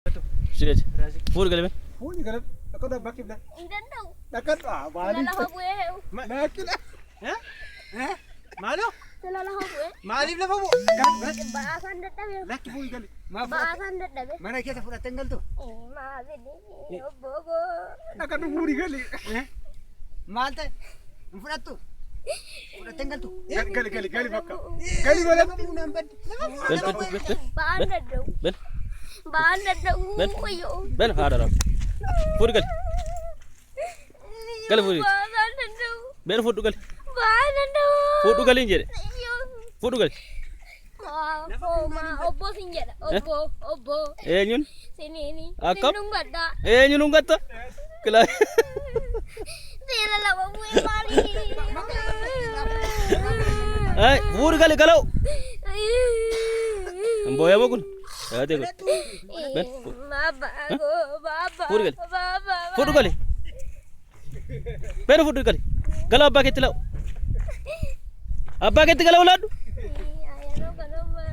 Sireeti. Fuudhi gali. Fuudhi gara dhaqadhu abbaa kee bira. Hin danda'u. Dhaqadhu Sila lafa bu'ee. Lakkila. Maaloo? Sila lafa bu'ee. Maaliif lafa bu'u? Ba'aasaan dadhabe. Lakki fuudhi gali. Ba'aasaan dadhabe. Mana keessa fudhattee hin galtu? Maafini obbo koo. Dhaqadhu fuudhi gali. Maal ta'e? Hin fudhattu? Fudhattee hin galtu? Gali gali gali bakka. Gali manatti. Bel bel bel bel. Ba'aan danda'u. Bel. Ba'aan danda'u. Bel. Wayyoo. Bel haadha rafu. Fuudhi gali. Gali fuudhi. Ba'aasaan danda'u. Bel fuudhu gali. Ba'aan danda'u. Fuudhu galiin jedhe. Fuudhu gali. Obbo sin jedha. Obbo obbo. Eenyuun? Siniini. Akkam? Sin dhungadha. Eenyuun dhungatta? Kilaa. Seera lafa bu'ee maali? Ay, fuudhi gali gala'u. Hin booyama kun. Yaatee kun. Bel. Baba koo baba. Fuudhi gali. Baba. Fuudhu gali. Bel fuudhu gali. Gala'u abbaa keetti la'u. Abbaa keetti gala'u laadhu.